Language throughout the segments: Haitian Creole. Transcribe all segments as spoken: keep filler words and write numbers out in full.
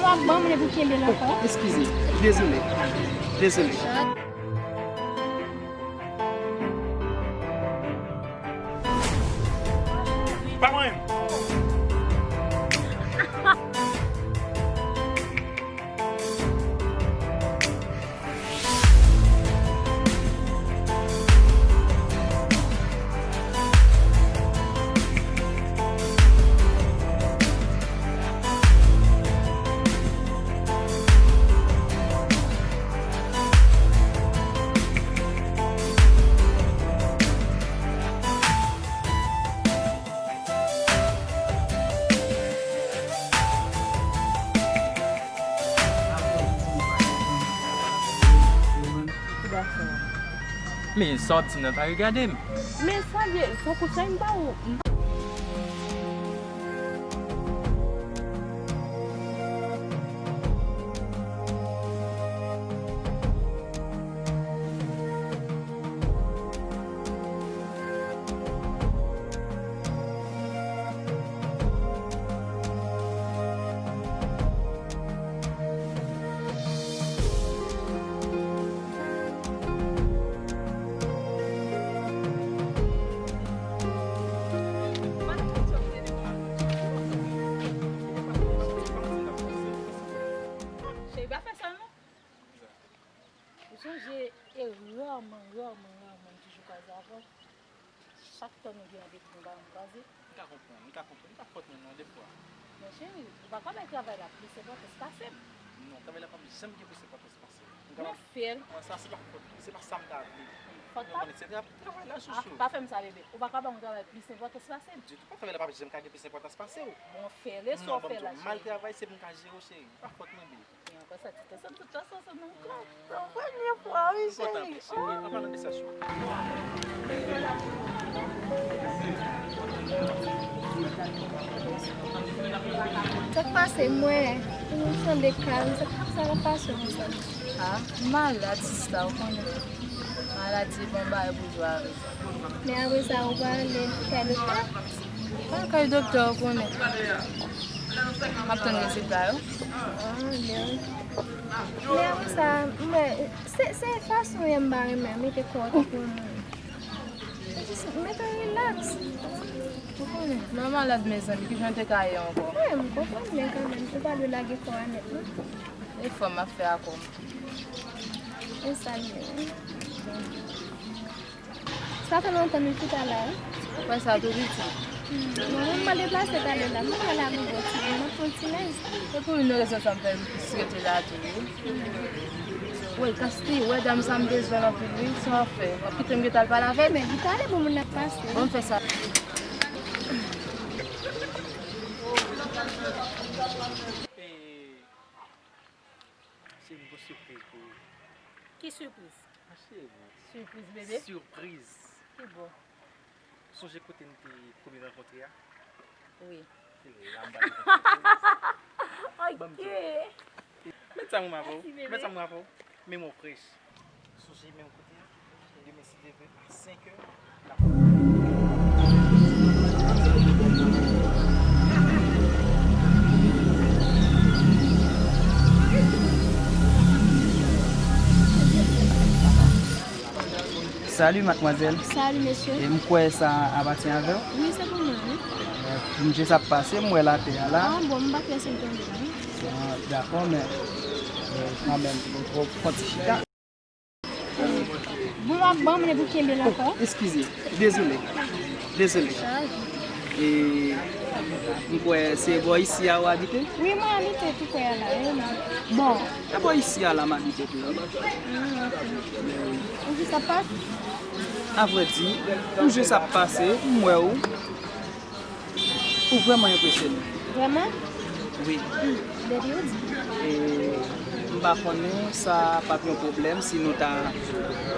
Ap ban mwen pou kenbe l ankò. Eskize, dezole, dezole. Pa mwen! Men sa w ap di m nan pa regade m. Men sa vye, tankou sa m ba ou. Cheri, pa fè sa non. Ou sonje, e rarman, rarman, rarman m toujou kwaze avè w. Chak tan nou gen randevou nou pa janm kwaze. M ka konprann, m ka konprann. M pa fòt mwen non, defwa. Men cheri, ou pa kwè bay travay la plis enpòtans pase m? Non, travay la p ap janm gen plis enpòtans pase m. M ka... Mwen fè l. Mwen, sa se pa fòt mwen, se pa sa m ta vle. Fòt pa... Ou konprann, se tra-, travay la, chouchou. Ah, pa fè m sa, bebe. Ou pa ka ba yon travay plis enpòtans pase m? Ditou, pa travay la p ap janm ka gen plis enpòtans pase w. Bon, fè l, e sa w fè la, cheri. Non, ban m di w, mal travay, se pou m ka jere w, cheri. Pa fòt mwen, bebe. Premye fwa, wi, cheri. An palan de sa, chou. Sa k pase, mwen, pou m tande kal, sa k, sa k ap pase konsa? Ah, m malad, sista, ou konnen. Maladi e pa yon bagay pou jwe avè sa. Men apre sa, ou pa ale kay doktè? Pa kay doktè, ou konnen. M ap tann rezilta yo. Ah, men. Men apre sa, mwen, se, se fason w ye m pa renmen, mete kò w tankou yon moun. Jis mete w rilaks. Ou konnen, mwen malad, mezanmi, kijan te ka ye ankò? Wi, m konprann, men kanmenm, ou pa dwe lage kò a nèt, non. Efò m ap fè akò m. E sa l ye, wi. Sa fè lontan nou chita la, wi. Wè sa tou piti. Hmm. Bon, mwen, m pral deplase talè la. Mwen pral la pou bò ti, mwen pran ti lens. E pou yon rezon sa m fè m plis rete la tou, wi. Wè, Kasti, wè dam sa m bezwen l anpil, wi. Sa w ap fè? W ap kite m gentan al pale avè l? Men, li talè pou moun ap pase. Bon, m fè sa. E, se yon gwo sipriz pou ou. Ki sipriz? Cheri. Sipriz, bebe? Sipriz. Ki bò? Sonje kote n te premye rankontre a? Wi. Se la m ba nou rankontre. Ban m di w. Ok. Mèt sa m avè w. Mèsi, bebe. Mèt sa m avè w. Memwa w frèch. Sonje menm kote a. Demen, si Dye vle, a senkè, n ap... Salut, mademoiselle. Salut, monsieur. E m kwè sa apatyen avè w? Wi, se pou mwen, wi. Misye sa ap pase, m wè l atè a la. Ah, bon, m pa kwè se l tonbe la, non. Ah, dakò, men, euh, kanmenm, nou twò fon ti chita. Bon, w ap ban mwen pou kenbe l ankò. Eskize, dezole, dezole. E, m kwè se bò isi a w abite? Wi, mwen abite tou prè a la, wi. Bon, e bò isi a la m abite tou, wi. Ah, ok. Ou jis ap pase? Avrèdi, m jis ap pase, m wè w. Ou vrèman enpresyone. Vrèman? Wi. Hmm, depi ou di. E, m pa konnen sa p ap yon pwoblèm si nou ta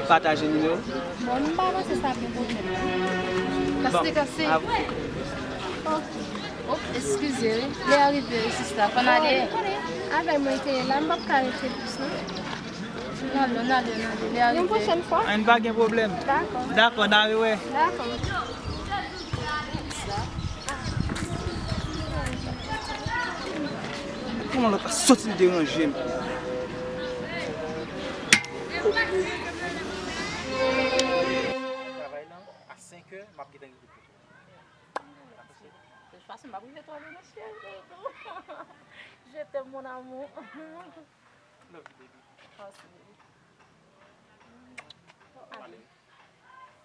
pataje nimewo. Bon, m pa panse sa ap yon pwoblèm, non. Bon, Kasti, Kasti. Ok. Oh, eskize, wi. Lè a rive, sista. Fò n ale. Bon, ou konnen, avè mwen te ye la, m p ap ka rete plis, non. N ale, n ale, n ale. Lè a rive. Yon pwochèn fwa. An, pa gen pwoblèm. Dakò. Dakò, n a rewè. Dakò. Kòman lòt la soti l deranje m? Travay lan, a senkè, m ap gentan rive kote w. De toute façon, m ap rive twò lwen, non, cheri. Je t'aime, mon amour. Love you, baby. Merci, baby. Allez.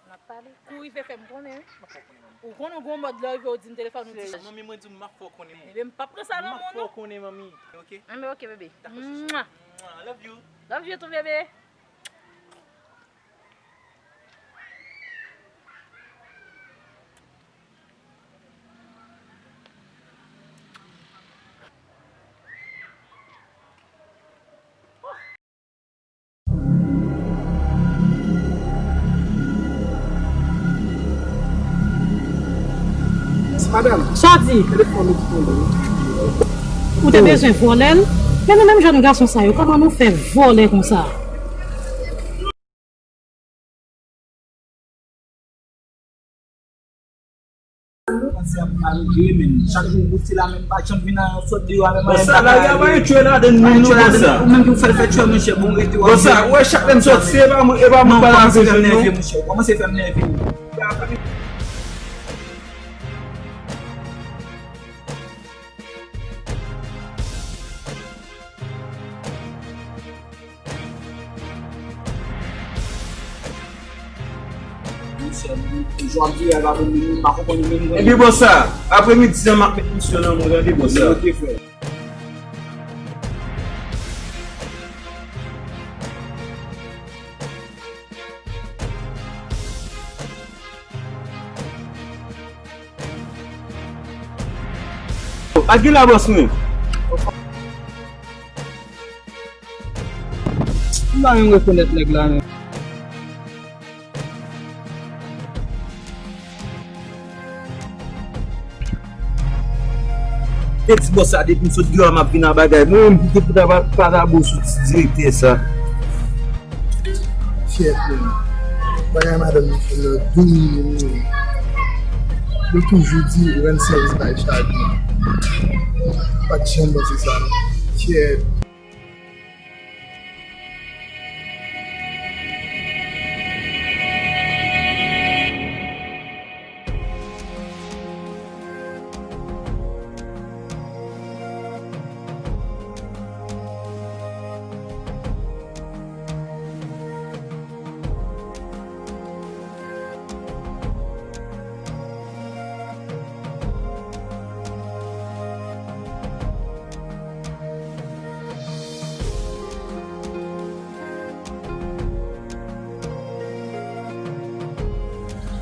N ap pale. Kou rive fè m konnen, wi. M ap fè w konnen, manmi. Ou konnen w gon mòd lè w rive w di m telefòn ou di. Manmi, mwen di w m ap fè w konnen. Ebyen, m p ap pran sa nan men w, non. M ap fè w konnen, manmi. Ok? Enben, ok, bebe. Dakò, chouchou. Mwa. Mwa. Love you. Love you too, bebe. Madanm, sa w di? Telefòn ou ki tonbe. Ou te bezwen vòlè l? Men nou menm jèn gason sa yo, kòman nou fè vòlè konsa? Kòmanse ap mal jwe, men chak jou ou pouse la, men pa janm vin a sot deyò a, men. Bòs sa, lari a pa gen tchwè ladann menm non, bòs sa. Ou menm ki w fè l fè tchwè, monchè, bon, rete w ap jwe. Bòs sa, ou wè chak lè m sòti, se pa mwen, e pa mwen k pral ap jwe non. Kòmanse fè m nève, monchè, kòmanse fè m nève. Epi bòs sa, aprè midi an m ap met misyon nan men w, tande bòs sa. Pa gen la bòs mwen. M pa menm rekonèt nèg la menm. Te di bòs sa depi m sot deyò a m ap vin a bagay. Mwen menm ki te pou ta pa, pa ta bon sou ti direktè sa. Fyète. Bagay madanm nan fè m nan doum. Yo toujou di rann sèvis bay chadi. Pa t janm panse sa non. Fyète.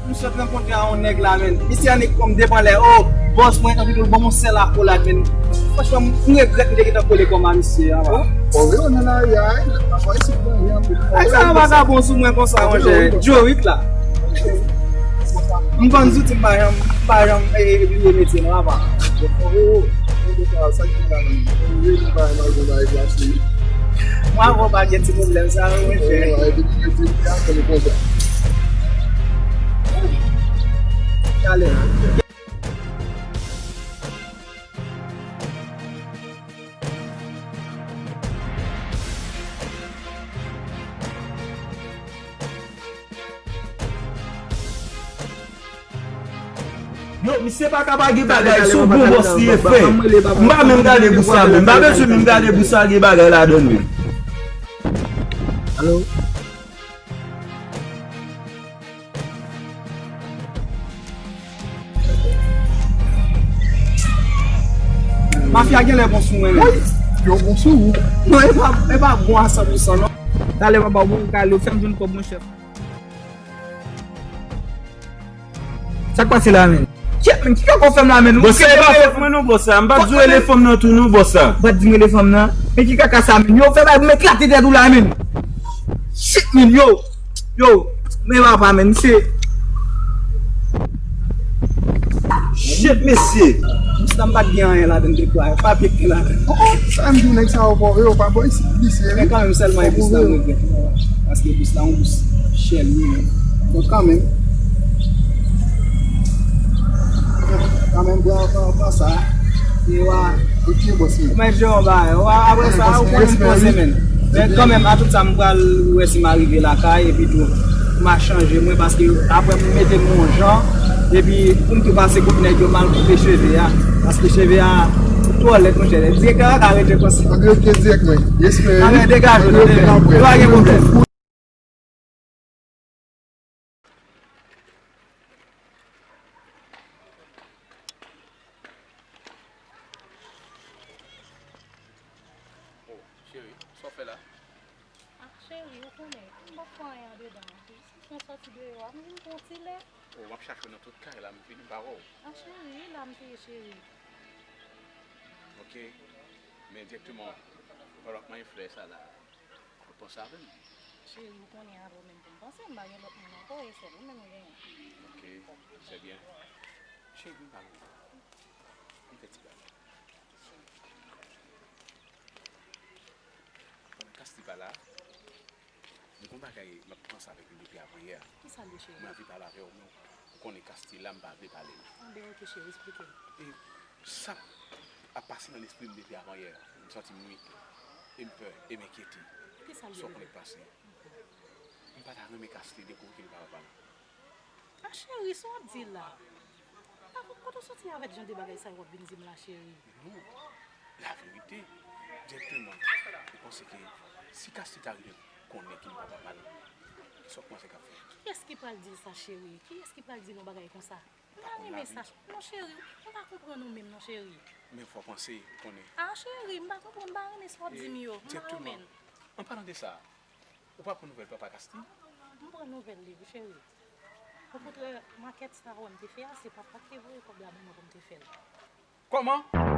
M sot rankontre a yon nèg la, men. Misye annik kòm devan lè. Oh, bòs mwen, tanpri tou, l ban m yon sèl akolad, men. Franchman, m regrèt m te gentan kole kòm a misye a, pa. Bon, wi, nan lari a, wi. Nan fwa isit, mwen, wi, anpil. Ay, sa, vagabon sou mwen konsa, monchè. Jorik la. M vann zouti, m pa janm, m pa janm, eh, bliye metye m, apa. Bon, oh, oh, oh, sa ki la menm. Bon, wi, nou pa mal, bon, ba, e plas, wi. Mwen avè w pa gen ti pwoblèm sa, non, monchè. Bon, e depi mwen di, m ka konn konsa. Talè. Yo, misye pa ka pa gen bagay, se yon bon bòs li ye fè. M pa menm gade pou sa menm. M pa bezwen menm gade pou sa gen bagay ladann menm. Alo? Mafya genlè bon sou mwen menm. Wi, yo bon sou ou. Non, e pa, e pa bon a san pou san non. Talè papa, ou poko ka ale, fè m jwenn kòb mwen chèf. Sa k pase la menm? Kyèt menm, ki kòk ou fè m la menm? Bòs sa, e pa fòt mwen non, bòs sa. M pa t di w rele fanm nan tou non, bòs sa. Ou pa t di m rele fanm nan. Men ki kaka sa menm? Yo, fè bay pou m eklate tèt ou la menm. Shit menm, yo. Yo, men papa menm, se. Shit, mesye. Bous la m pa t gen anyen ladann, te kwè, papye ki te ladann. Oh, oh, sa m di w, nèg sa yo fò vre, yo pa bò isit, visye wi. Men kanmenm, sèlman e bous la m regrèt. Paske bous la, yon bous chè li ye. Bon, kanmenm. Kanmenm, pran, pran, pran sa. E wa. Ok, bòs mwen. Ou mèt jere yon bagay. Ou a- Apre sa, ou konn m poze men. Men kanmenm, a tout sa, m pral wè si m a rive lakay, epi tou, m a chanje mwen, paske apre m mete m yon jan, epi pou m tou pase kot nèg yo, m al koupe cheve a, paske cheve a twò lèd, monchè. Direktè a ka rete konsa. Ann rete dirèk mwen. Yes, man. Ann degaje nou, degaje. Pa gen pwoblèm. Oh, cheri, sa w fè la? Ah, cheri, ou konnen, m p ap fè anyen andedan an. Jis mwen sòti deyò a, m vin pran ti lè. Oh, m ap chache w nan tout kay la, m vin, m pa wè w. Ah, cheri, la m te ye, cheri. Ok, men dirèkteman, pandan w ap manyen flè sa la, ou panse avè m? Cheri, ou konnen avan menm pou m panse, m pa gen lòt moun ankò, e sèl ou menm m genyen. Ok, trè byen. Cheri, vin pale. Vin fè ti bagay. Pandan Kastli pa la, m gon bagay m ap panse avèk li depi avanyè a. Kisa l ye, cheri? Mwen anvi pale avè w, men ou konnen Kastli la, m pa vle pale. Anben, ok, cheri, esplike m. E sa ap pase nan lespri m depi avanyè a. M santi m nwi. E m pè, e m enkyete. Kisa l ye, bebe? Sa w konnen k pase? M pa ta renmen Kastli dekouvri ke li pa papa l. Ah, cheri, sa w ap di la? Pa konn kote w soti avèk jan de bagay sa yo w ap vin di m la, cheri. Non, laverite, dirèkteman, ou panse ke si Kastli ta rive konnen ke m pa papa l, sa w panse k ap fèt? Kiyès ki pral di l sa, cheri? Kiyès ki pral di l yon bagay konsa? M pa renmen sa. Non, cheri, m pa konprann ou menm, non, cheri. Men fò w panse, konnen. Ah, cheri, m pa konprann, m pa renmen sa w ap di m yo. M pa renmen l. An palan de sa, ou pa pran nouvèl papa Kastli? M pran nouvèl li, wi, cheri. Okontrè, makèt sa a w wè m te fè a, se papa k te voye kòb la ban mwen pou m te fè l. Kòman?